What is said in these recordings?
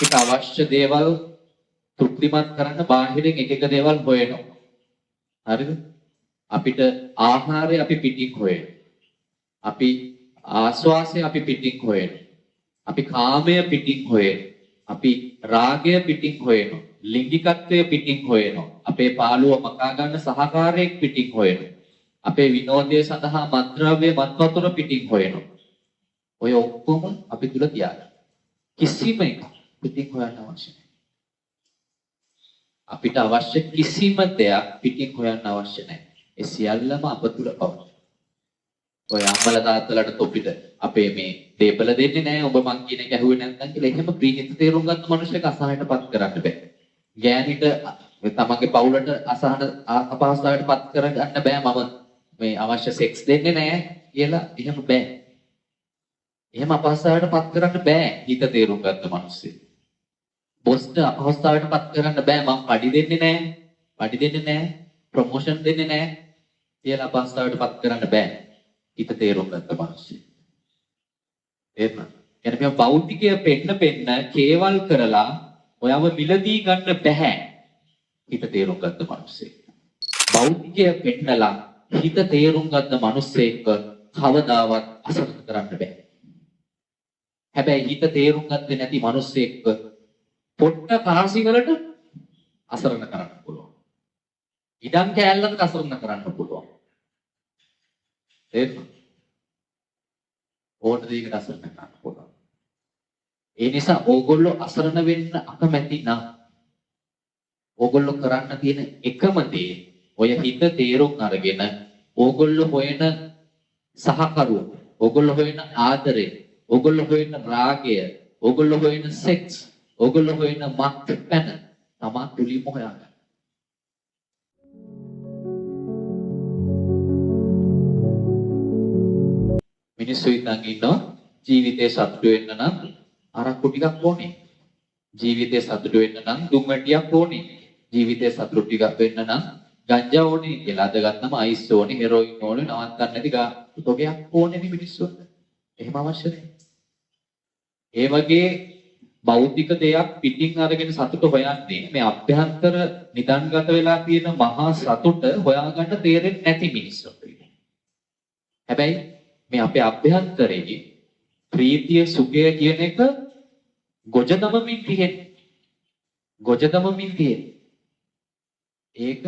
අපිට අවශ්‍ය දේවල් තෘප්තිමත් කරන්න බාහිරින් එක එක දේවල් හොයනවා. හරිද? අපිට ආහාරය අපි පිටින් හොයනවා. අපි ආස්වාසය අපි පිටින් හොයනවා. අපි කාමය පිටින් හොයනවා. අපි රාගය පිටින් හොයනවා. ලිංගිකත්වය පිටින් හොයනවා. අපේ පාළුව මකා ගන්න සහකාරයෙක් පිටින් හොයනවා. අපේ විනෝදය සඳහා මත්ද්‍රව්‍ය මත්වතුර පිටින් හොයනවා. ඔය ඔක්කොම අපි තුල තියාගන්න. කිසිම එකක් පිටින් හොයන්න අවශ්‍ය නැහැ. අපිට අවශ්‍ය කිසිම දෙයක් පිටින් හොයන්න අවශ්‍ය නැහැ. ඒ සියල්ලම අප තුල පවතී. ඔය අම්මලා තාත්තලාට තොපිට අපේ මේ දේපල දෙන්නේ නැහැ ඔබ මං කියන එක ඇහුවේ නැත්නම් කියලා එහෙම ප්‍රීහිත තේරුම් ගත්ත මනුස්සයෙක් අසහනයටපත් කරන්න බෑ. ගෑණිට තමන්ගේ පවුලට අසහන අපහසුතාවයට පත් කරගන්න බෑ මම මේ අවශ්‍ය සෙක්ස් දෙන්නේ නැහැ කියලා එහෙම බෑ. එහෙම අපහසුතාවයට පත් කරන්න බෑ හිත තේරුම් ගත්ත මනුස්සයෙක්. බොස්ට අපහසුතාවයට පත් කරන්න බෑ මං පඩි දෙන්නේ නැහැ. පඩි දෙන්නේ නැහැ. ප්‍රොමෝෂන් දෙන්නේ නැහැ කියලා අපහසුතාවයට පත් කරන්න බෑ. හිත තේරුම් ගත්ත මනුස්සයෙක්. තේරුණාද? يعني මේ භෞතිකය පෙන්න පෙන්න කේවල් කරලා ඔයාව මිලදී ගන්න බෑ. හිත තේරුම් ගත්ත මනුස්සයෙක්. භෞතිකය පෙන්නලා හිත තේරුම් ගත්ත මනුස්සයෙක්ව කවදාවත් අසරණ කරන්න බෑ. හැබැයි හිත තේරුම් ගත්තේ නැති මනුස්සයෙක්ව පොට්ට කාසි වලට අසරණ කරන්න පුළුවන්. ඉඩම් කෑල්ලකට අසරණ කරන්න පුළුවන්. තේරුණාද? ඕන දෙයකට අසරණ කරන්න පුළුවන්. ඒ නිසා ඕගොල්ලෝ අසරණ වෙන්න අකමැති නම් ඕගොල්ලෝ කරන්න තියෙන එකම දේ ඔය හිත තේරුම් අරගෙන ඕගොල්ලෝ හොයන සහකරුව, ඕගොල්ලෝ හොයන ආදරය, ඕගොල්ලෝ හොයන රාගය, ඕගොල්ලෝ හොයන සෙක්ස්, ඕගොල්ලෝ හොයන මත්පැන තමා තුලින්ම හොයාගන්න. මිනිස්සු හිතන් ඉන්නවා ජීවිතේ සතුටු වෙන්න නම් අරක්කු ටිකක් ඕනේ. ජීවිතේ සතුටු වෙන්න නම් දුම් වැටියක් ඕනේ. ජීවිතේ සතුටු ටිකක් වෙන්න නම් ගංජා ඕනේ කියලා. අද ගත්තම අයිස් ඕනේ, හෙරොයින් ඕනේ, නවත්තන්න නැති තොගයක් ඕනේ නේ මිනිස්සුන්ට. එහෙම අවශ්‍ය නැහැ. ඒ වගේ භෞතික දෙයක් පිටින් අරගෙන සතුට හොයන්නේ මේ අභ්‍යන්තර නිදන්ගත වෙලා තියෙන මහා සතුට හොයාගන්න තේරෙන්නේ නැති මිනිස්සුන්ට. හැබැයි මේ අපේ අභ්‍යන්තරයේ ප්‍රීතිය සුඛය කියන එක ගොජ දමමින් තියෙන්නේ. ගොජ දමමින් තියෙන්නේ. ඒක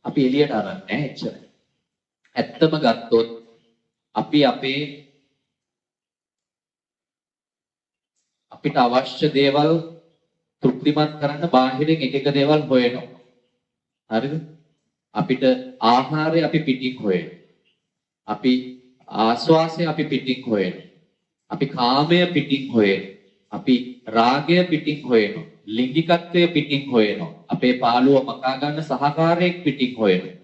අපි එළියට අරන් නැහැ එච්චරයි. ඇත්තම ගත්තොත් අපි අපේ අපිට අවශ්‍ය දේවල් තෘප්තිමත් කරන්න බාහිරින් එක එක දේවල් හොයනවා. හරිද? අපිට ආහාරය අපි පිටින් හොයනවා. අපි ආස්වාසය අපි පිටින් හොයනවා. අපි කාමය පිටින් හොයනවා. අපි රාගය පිටින් හොයනවා. ලිංගිකත්වය පිටින් හොයනවා. අපේ පාළුව මකා ගන්න සහකාරයෙක් පිටින් හොයනවා.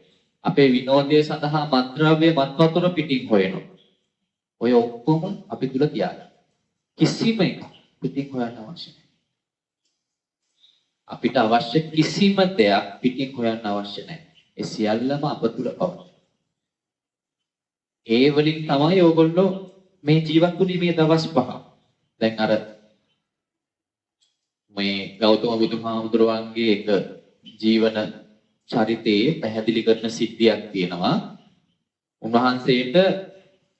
අපේ විනෝදය සඳහා මත්ද්‍රව්‍ය මත්වතුර පිටින් හොයනවා. ඔය ඔක්කොම අපි තුල තියාගන්න. කිසිම එකක් පිටින් හොයන්න අවශ්‍ය නැහැ. අපිට අවශ්‍ය කිසිම දෙයක් පිටින් හොයන්න අවශ්‍ය නැහැ. ඒ සියල්ලම අප තුල පවතී. ඒ වලින් තමයි ඕගොල්ලෝ මේ ජීවත් වුනේ මේ දවස් පහ. දැන් අර මේ ගෞතම බුදුහාමුදුරුවන්ගේ එක ජීවන චරිතයේ පැහැදිලි කරන සිද්ධියක් තියෙනවා. උන්වහන්සේට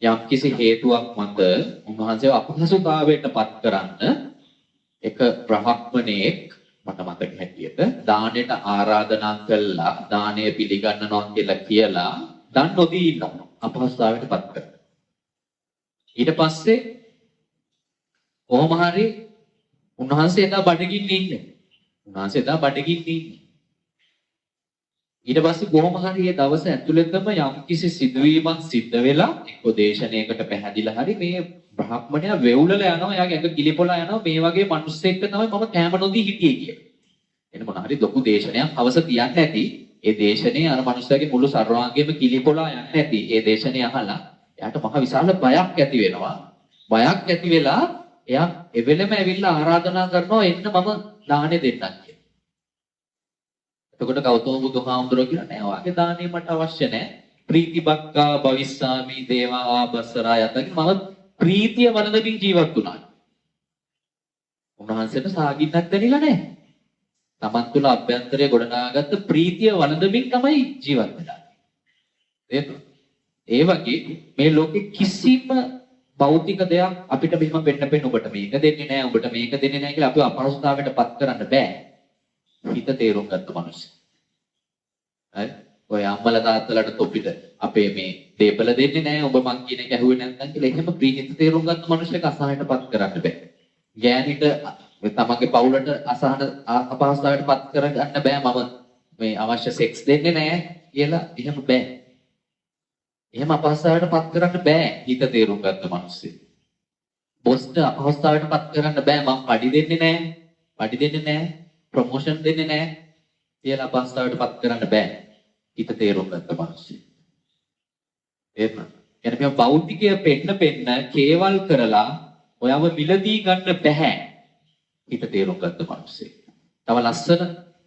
යම්කිසි හේතුවක් මත උන්වහන්සේව අපහසුතාවයට පත් කරන්න එක බ්‍රහ්මණයෙක් මට මතක හැටියට දානෙට ආරාධනා කළා, දානය පිළිගන්නනවා කියලා දන් නොදී ඉන්නවා අපහසුතාවයට පත් කරලා. ඊට පස්සේ කොහොම හරි උන්වහන්සේ එදා බඩගින්නේ ඉන්නේ. උන්වහන්සේ එදා බඩගින්නේ ඉන්නේ. ඊට පස්සේ කොහොම හරි මේ දවස ඇතුළතම යම්කිසි සිදුවීමක් සිද්ධ වෙලා එක්ක දේශනයකට පැහැදිලා හරි මේ බ්‍රහ්මණයා වෙවුලලා යනවා, එයාගේ ඇඟ ගිලිපොලා යනවා, මේ වගේ මිනිස්සෙක්ට තමයි මම කෑම නොදී හිටියේ කියලා. එන මොන හරි ලොකු දේශනයක් හවස තියන්න ඇති. ඒ දේශනේ අර මනුස්සයාගේ මුළු සර්වාංගයම කිලිපොලා යන්න ඇති. ඒ දේශනේ අහලා එයාට මහ විශාල බයක් ඇති වෙනවා. බයක් ඇති වෙලා එයා එවෙලෙම ඇවිල්ලා ආරාධනා කරනවා එන්න මම දානේ දෙන්නම් කියලා. එතකොට ගෞතම බුදුහාමුදුරුවෝ කියනවා නෑ ඔයාගේ දානේ මට අවශ්‍ය නෑ. ප්‍රීතිබක්කා භවිස්සාමි දේවා ආබස්සරා යත මම ප්‍රීතිය වළඳමින් ජීවත් වුණා. උන්වහන්සේට සාගින්නක් දැනිලා නැහැ. තමන් තුළ අභ්‍යන්තරය ගොඩනගාගත්ත ප්‍රීතිය වළඳමින් තමයි ජීවත් වෙලා. තේරුණාද? ඒ වගේ මේ ලෝකෙ කිසිම භෞතික දෙයක් අපිට මෙහෙම පෙන්න පෙන්න ඔබට මේක දෙන්නේ නැහැ, ඔබට මේක දෙන්නේ නැහැ කියලා අපිව අපහසුතාවයට පත් කරන්න බෑ. හිත තේරුම් ගත්ත මිනිස්සු. හරි? ඔය අම්මලා තාත්තලාට තොපිට අපේ මේ දේපල දෙන්නේ නැහැ, ඔබ මං කියන එක ඇහුවේ නැත්නම් කියලා එහෙම ප්‍රීහිත තේරුම් ගත්ත මිනිස්සෙක් අසහනයට පත් කරන්න බෑ. ගෑණිට තමන්ගේ පවුලට අසහන අපහසුතාවයට පත් කරගන්න බෑ, මම මේ අවශ්‍ය සෙක්ස් දෙන්නේ නැහැ කියලා එහෙම බෑ. එහෙම අපහසුතාවයට පත් කරන්න බෑ හිත තේරුම් ගත්ත මිනිස්සෙක්. බොස්ට අපහසුතාවයට පත් කරන්න බෑ, මං පඩි දෙන්නේ නැහැ, පඩි දෙන්නේ නැහැ, ප්‍රොමෝෂන් දෙන්නේ නැහැ කියලා අපහසුතාවයට පත් කරන්න බෑ හිත තේරුම් ගත්ත මිනිස්සෙක්. තේරුණාද? يعني මේ භෞතිකය පෙන්න පෙන්න කේවල් කරලා ඔයාව මිලදී ගන්න බෑ හිත තේරුම් ගත්ත මිනිස්සෙක්. තව ලස්සන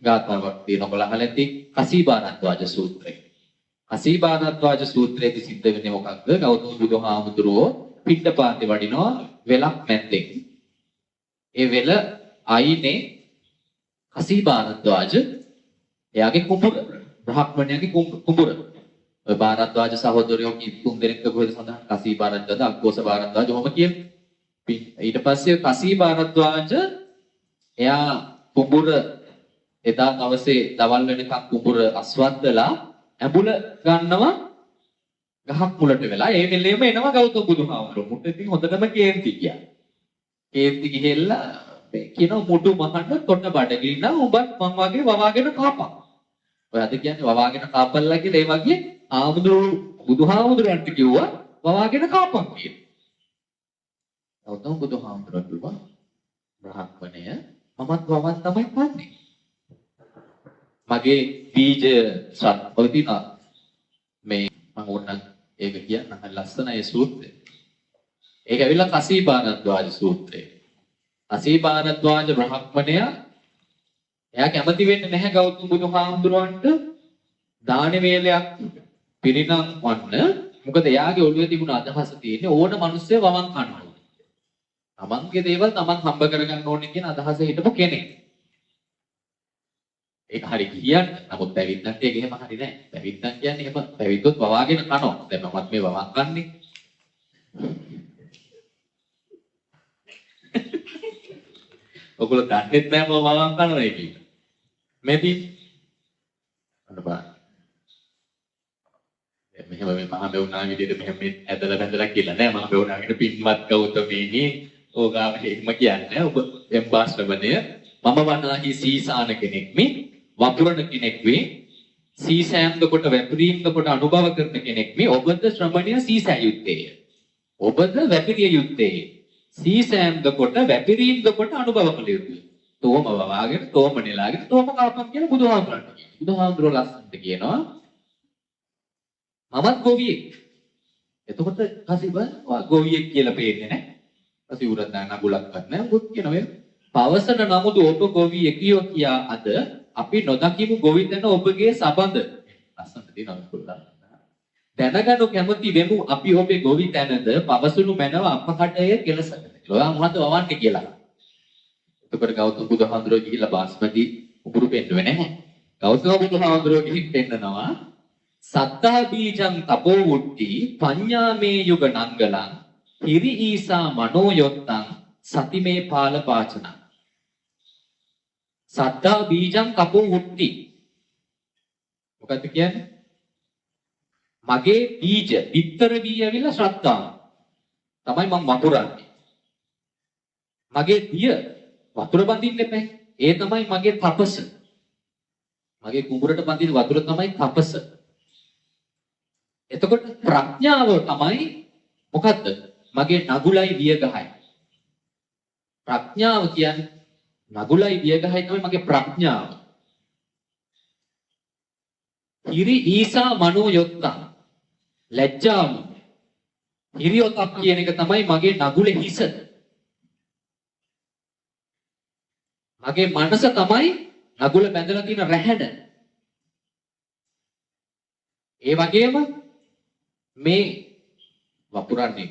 ගාථාවක් තියෙනවා ඔයාලා අහලා ඇති, කසීබානද්වාජ සූත්‍රය. කසීබානද්වාජ සූත්‍රයේදී සිද්ධ වෙන්නේ මොකක්ද? ගෞතම බුදුහාමුදුරුවෝ පිට්ටපාතේ වඩිනවා වෙලක් මැද්දෙන්. ඒ වෙල අයිනේ කසීබානද්වාජ එයාගේ කුඹුර, බ්‍රහ්මණයාගේ කුඹුර. ඔය භාරද්වාජ සහෝදරයෝ තුන් දෙනෙක්ද කොහෙද සඳහන්? කසීබානද්වාජ, අග්ගෝස භාරද්වාජ ඔහොම කියන්නේ. ඊට පස්සේ කසීබානද්වාජ එයා කුඹුර එදා දවසේ දවල් වෙනකන් කුඹුර අස්වද්දලා ඇඹුල ගන්නවා ගහක් මුලට වෙලා. ඒ වෙලේම එනවා ගෞතම බුදුහාමුදුරුවෝ. මුට ඉතින් හොඳටම කේන්ති ගියා. කේන්ති ගිහිල්ලා මේ කියනවා මුඩු මහන්න තොට බඩගින්න උඹත් මං වගේ වවාගෙන කාපන්. ඔය අද කියන්නේ වවාගෙන කාපල්ලා කියලා. ඒ වගේ ආමුදුරු බුදුහාමුදුරන්ට කිව්වා වවාගෙන කාපන් කියලා. ගෞතම බුදුහාමුදුරුවෝ කිව්වා බ්‍රහ්මණය මමත් වවන් තමයි කන්නේ. මගේ බීජ සත් ඔය තියෙනවා මේ මම ඕනනම් ඒක කියන්න හරි ලස්සනයි ඒ සූත්‍රය. ඒක ඇවිල්ලා කසීබානද්වාජ සූත්‍රය. කසීබානද්වාජ බ්‍රහ්මණයා එයා කැමති වෙන්නේ නැහැ ගෞතම බුදුහාමුදුරුවන්ට දාන වේලයක් පිරිනම්වන්න. මොකද එයාගේ ඔළුවේ තිබුණ අදහස තියෙන්නේ ඕන මිනිස්සු වවන් කන්න ඕනේ. තමන්ගේ දේවල් තමන් හම්බ කරගන්න ඕනේ කියන අදහස හිටපු කෙනෙක්. ඒක හරි කියන්න. නමුත් පැවිද්දන්ට ඒක එහෙම හරි නෑ. පැවිද්දන් කියන්නේ එහෙම පැවිද්දොත් වවාගෙන කනවා. දැන් මමත් මේ වවන් කන්නේ. ඔයගොල්ලෝ දන්නෙත් නෑ මම වවන් කනවා කියලා. මේ තියෙන්නේ. අන්න බලන්න. මෙහෙම මේ මහා මෙවුනා විදියට මෙහෙම මේ ඇදලා බැඳලා කියලා නෑ. මහා මෙවුනාගෙන පින්වත් ගෞතමීනි ඕගාව එහෙම කියන්නේ ඔබ එම්බා ශ්‍රවණය මම වනාහි සීසාන කෙනෙක් මේ වපුරන කෙනෙක් වේ, සීසෑම්ද කොට වැපිරීම්ද කොට අනුභව කරන කෙනෙක් මේ. ඔබද ශ්‍රමණය සීසෑ යුත්තේය. ඔබද වැපිරිය යුත්තේය. සීසෑම්ද කොට වැපිරීම්ද කොට අනුභව කළ යුතුය. තෝම වවාගෙන තෝම නෙලාගෙන තෝම කාපන් කියලා බුදුහාමුදුරන්ට කියනවා. බුදුහාමුදුරුවෝ ලස්සනට කියනවා මමත් ගොවියෙක්. එතකොට කසිබ ගොවියෙක් කියලා පේන්නේ නැහැ. කසිවුරක් දාන නගුලක්වත් නැහැ. මොකද කියනවා පවසන නමුදු ඔබ ගොවියෙකියෝ කියා අද අපි නොදකිමු ගොවිතැන ඔබගේ සබඳ. ලස්සනට තියෙනවා මේක. දැනගනු කැමති වෙමු අපි ඔබේ ගොවිතැනද පවසනු මැනව අපහටය කෙලසකද කියලා. ඔයා මොකද්ද වවන්නේ කියලා. එතකොට ගෞතම බුදුහාමුදුරුවෝ ගිහිල්ලා බාස්මති උඹුරු පෙන්නුවේ නැහැ. ගෞතම බුදුහාමුදුරුවෝ ගිහින් පෙන්නනවා සත්තා බීජං තපෝ වුට්ටි පඤ්ඤාමේ යුග නංගලං හිරි ඊසා මනෝ යොත්තං සතිමේ පාල පාචන. සත්තා බීජං තපෝ වුට්ටි මොකද්ද කියන්නේ? මගේ බීජ බිත්තර වී ඇවිල්ලා ශ්‍රද්ධාව තමයි මං වපුරන්නේ. මගේ දිය වතුර බඳින්න එපා. ඒ තමයි මගේ තපස. මගේ කුඹුරට බඳින වතුර තමයි තපස. එතකොට ප්‍රඥාව තමයි මොකද්ද? මගේ නගුලයි වියගහයි. ප්‍රඥාව කියන්නේ නගුලයි වියගහයි තමයි මගේ ප්‍රඥාව. හිරි ඊසා මනෝ යොත්තා ලැජ්ජාව හිරියොතක් කියන එක තමයි මගේ නගුලේ හිස. මගේ මනස තමයි නගුල බැඳලා තියෙන රැහැන. ඒ වගේම මේ වපුරන්නේ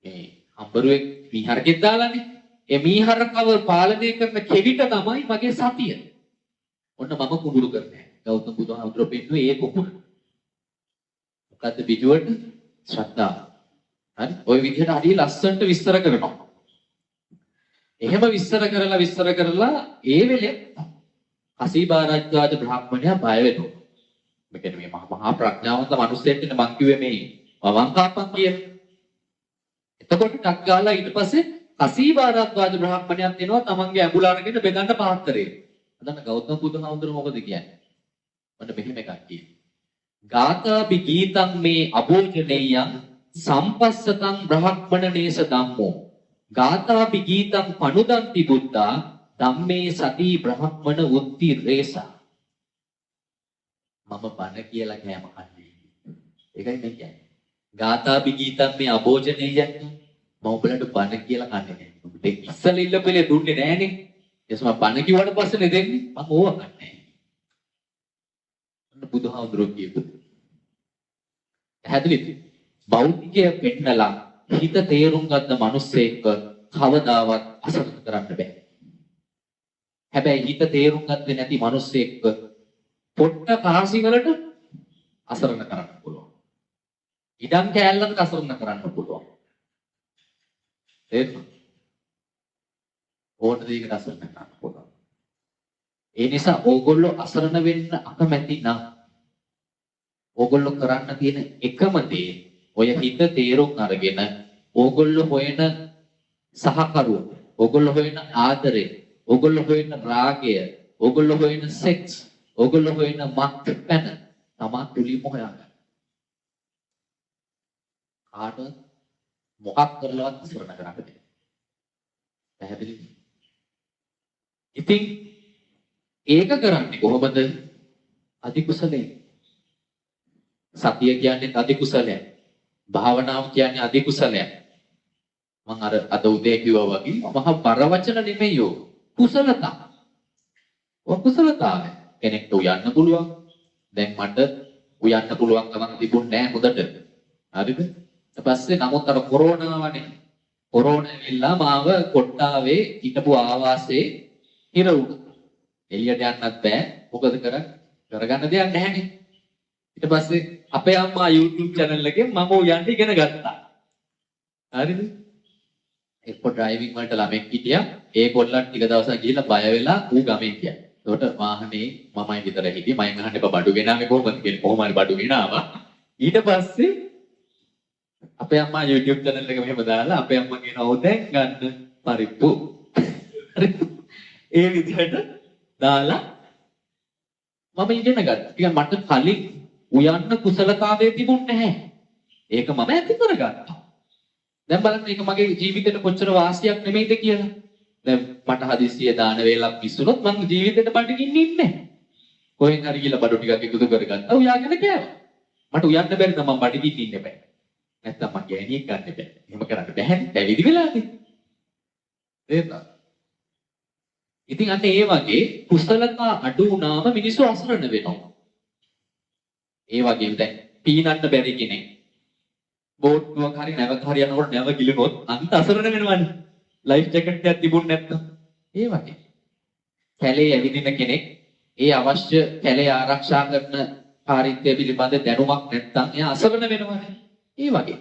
මේ හම්බරුවෙක් මීහරකෙක් දාලානේ. ඒ මීහරකව පාලනය කරන කෙවිත තමයි මගේ සතිය. ඔන්න මම කුඹුරු කරන්නේ. ගෞතම බුදුහාමුදුරුවෝ පෙන්නුවේ ඒ කුඹුර. මොකද්ද බිජුවට? ශ්‍රද්ධාව. හරි? ඔය විදිහට හරිය ලස්සනට විස්තර කරනවා. එහෙම විස්තර කරලා විස්තර කරලා ඒ වෙලේ කසීබාරද්වාජ බ්‍රාහ්මණයා බය වෙනවා. මේ කියන්නේ මේ මහා ප්‍රඥාවන්ත මිනිස්සෙක්ට නේ මං කිව්වේ මේ වවංකාපන් කියලා. එතකොට ටක් ගාලා ඊට පස්සේ කසීබාරද්වාජ බ්‍රාහ්මණයන් දෙනවා තමන්ගේ ඇඹුල අරගෙන බෙදන්න පාත්‍රේ. අදන්න ගෞතම බුදුහාමුදුරුවෝ මොකද කියන්නේ? ඔන්න මෙහෙම එකක් කියන්නේ. ගාථාපි ගීතං මේ අභෝජනේයං සම්පස්සතං බ්‍රහ්මණ නේස ධම්මෝ ගාථාපි ගීතං පනුදන්ති බුද්ධා ධම්මේ සති බ්‍රහ්මණ උත්ති රේසා. මම බණ කියලා කෑම කන්නේ. ඒකයි මේ කියන්නේ. ගාථාපි ගීතං මේ අභෝජනේයං මම ඔබලට බණ කියලා කන්නේ නෑ. ඔබට ඉස්සෙල්ලා ඉල්ලපෙලේ දුන්නේ නෑනේ. ඊට මම බණ කිව්වට පස්සේනේ දෙන්නේ. මම ඕවා කන්නේ නෑ. ඔන්න බුදුහාමුදුරුවෝ කියපු. පැහැදිලිද? බෞද්ධය පෙන්නලා හිත තේරුම් ගන්න මිනිස්සෙක්ව කවදාවත් අසරණ කරන්න බෑ. හැබැයි හිත තේරුම් ගත්තේ නැති මිනිස්සෙක්ව පොට්ට කාසි වලට අසරණ කරන්න පුළුවන්. ඉඩම් කෑල්ලකට අසරණ කරන්න පුළුවන්. තේරුණාද? ඕන දෙයකට අසරණ කරන්න පුළුවන්. ඒ නිසා ඕගොල්ලෝ අසරණ වෙන්න අකමැති නම් ඕගොල්ලෝ කරන්න තියෙන එකම දේ ඔය හිත තේරුම් අරගෙන ඕගොල්ලෝ හොයන සහකරුව, ඕගොල්ලෝ හොයන ආදරය, ඕගොල්ලෝ හොයන රාගය, ඕගොල්ලෝ හොයන සෙක්ස්, ඕගොල්ලෝ හොයන මත්පැන තමා තුලින්ම හොයාගන්න. කාටවත් මොකක් කරලවත් අසරණ කරන්න බැහැ. පැහැදිලිද? ඉතින් ඒක කරන්නේ කොහොමද? අධි කුසලයෙන්. සතිය කියන්නේ අධි කුසලයක්. භාවනාව කියන්නේ අධි කුසලයක්. මං අර අද උදේ කිව්වා වගේ මහා බර වචන නෙමෙයි ඔය. කුසලතා. ඔය කුසලතාවය. කෙනෙක්ට උයන්න පුළුවන්. දැන් මට උයන්න පුළුවන් කමක් තිබුණ නෑ හොඳට. හරිද? ඊට පස්සේ නමුත් අර කොරෝනාවනේ. කොරෝනා ඇවිල්ලා මාව කොට්ටාවේ හිටපු ආවාසයේ හිර වුණා. එළියට යන්නත් බෑ. මොකද කරන්නේ? කරගන්න දෙයක් නැහැනේ. ඊට පස්සේ අපේ අම්මා YouTube channel එකෙන් මම උයන්න ඉගෙන ගත්තා. හරිද? එක්ක ඩ්‍රයිවිං වලට ළමෙක් හිටියා. ඒ කොල්ලන් ටික දවසක් ගිහිල්ලා බය වෙලා ඌ ගමේ ගියා. එතකොට වාහනේ මමයි විතර හිටියේ. මයින් අහන්න එපා බඩු ගෙනාවේ කොහොමද කියලා. කොහොම හරි බඩු ගෙනාවා. ඊට පස්සේ අපේ අම්මා YouTube channel එක මෙහෙම දාලා අපේ අම්මා කියනවා ඔව් දැන් ගන්න පරිප්පු. හරි. ඒ විදිහට දාලා මම ඉගෙන ගත්තා. ටිකක් මට කලින් උයන්න කුසලතාවය තිබුණ නැහැ. ඒක මම ඇති කරගත්තා. දැන් බලන්න මේක මගේ ජීවිතේට කොච්චර වාසියක් නෙමෙයිද කියලා. දැන් මට හදිස්සියේ දාන වේලක් මිස් වුණොත් මං ජීවිතේට බඩගින්න ඉන්නේ නැහැ. කොහෙන් හරි ගිහලා බඩු ටිකක් එකතු කරගත්තා උයාගෙන කෑවා. මට උයන්න බැරි නම් මං බඩගින්න ඉන්න බෑ. නැත්තම් මං ගෑණියෙක් ගන්න බෑ. එහෙම කරන්න බැහැනේ. පැවිදි වෙලානේ. තේරුණාද? ඉතින් අන්න ඒ වගේ කුසලතා අඩු වුණාම මිනිස්සු අසරණ වෙනවා. ඒ වගේම දැන් පීනන්න බැරි කෙනෙක් බෝට්ටුවක හරි නැවක හරි යනකොට නැව ගිලුනොත් අන්ත අසරණ වෙනවනේ. ලයිෆ් ජැකට් එකක් තිබුණ නැත්නම්. ඒ වගේ. කැලේ ඇවිදින කෙනෙක් ඒ අවශ්‍ය කැලේ ආරක්ෂා කරන කාරීත්වය පිළිබඳ දැනුමක් නැත්නම් එයා අසරණ වෙනවනේ. ඒ වගේ.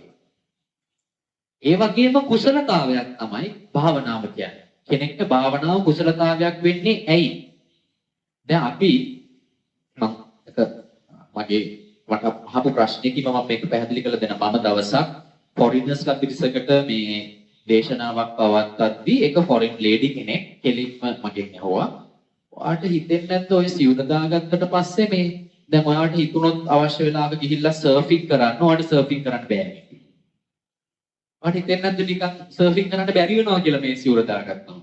ඒ වගේම කුසලතාවයක් තමයි භාවනාව කියන්නේ. කෙනෙක්ට භාවනාව කුසලතාවයක් වෙන්නේ ඇයි? දැන් අපි මම එක මගේ මට අහපු ප්‍රශ්නයකින් මම මේක පැහැදිලි කරලා දෙනවා. මම දවසක් ෆොරිනර්ස්ලා පිරිසකට මේ දේශනාවක් පවත්වද්දී එක ෆොරින් ලේඩි කෙනෙක් කෙලින්ම මගෙන් ඇහුවා, ඔයාට හිතෙන්නේ නැද්ද ඔය සිවුර දාගත්තට පස්සේ මේ දැන් ඔයාට හිතුනොත් අවශ්‍ය වෙලාවක ගිහිල්ලා සර්ෆින් කරන්න, ඔයාට සර්ෆින් කරන්න බෑ නේ. ඔයාට හිතෙන්නේ නැද්ද නිකන් සර්ෆින් කරන්න බැරි වෙනවා කියලා මේ සිවුර දාගත්තම?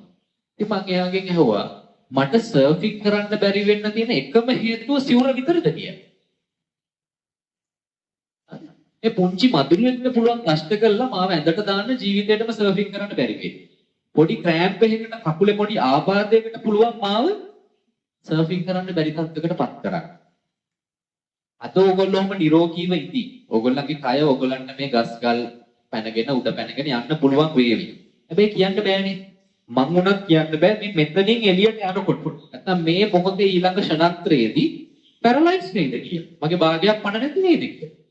ඉතින් මං එයාගෙන් ඇහුවා, මට සර්ෆින් කරන්න බැරි වෙන්න තියෙන එකම හේතුව සිවුර විතරද කියලා. මේ පුංචි මදුරුවෙක්ට පුළුවන් කෂ්ට කරලා මාව ඇඳට දාන්න ජීවිතේටම සර්ෆින් කරන්න බැරි වෙයි. පොඩි ක්‍රෑම්ප් එකකට කකුලේ පොඩි ආබාධයකට පුළුවන් මාව සර්ෆින් කරන්න බැරි තත්යකට පත් කරන්න. අද ඕගොල්ලෝ ඔහොම නිරෝගීව ඉඳි. ඕගොල්ලන්ගේ කය ඕගොල්ලන්ට මේ ගස් ගල් පැනගෙන උඩ පැනගෙන යන්න පුළුවන් වේවි. හැබැයි කියන්න බෑනේ. මං වුණත් කියන්න බෑ මේ මෙතනින් එළියට යනකොට නැත්නම් මේ මොහොතේ ඊළඟ ක්ෂණාන්තරයේදී පැරලයිස් වෙයිද කියලා. මගේ භාගයක් පණ නැති වෙයිද කියලා.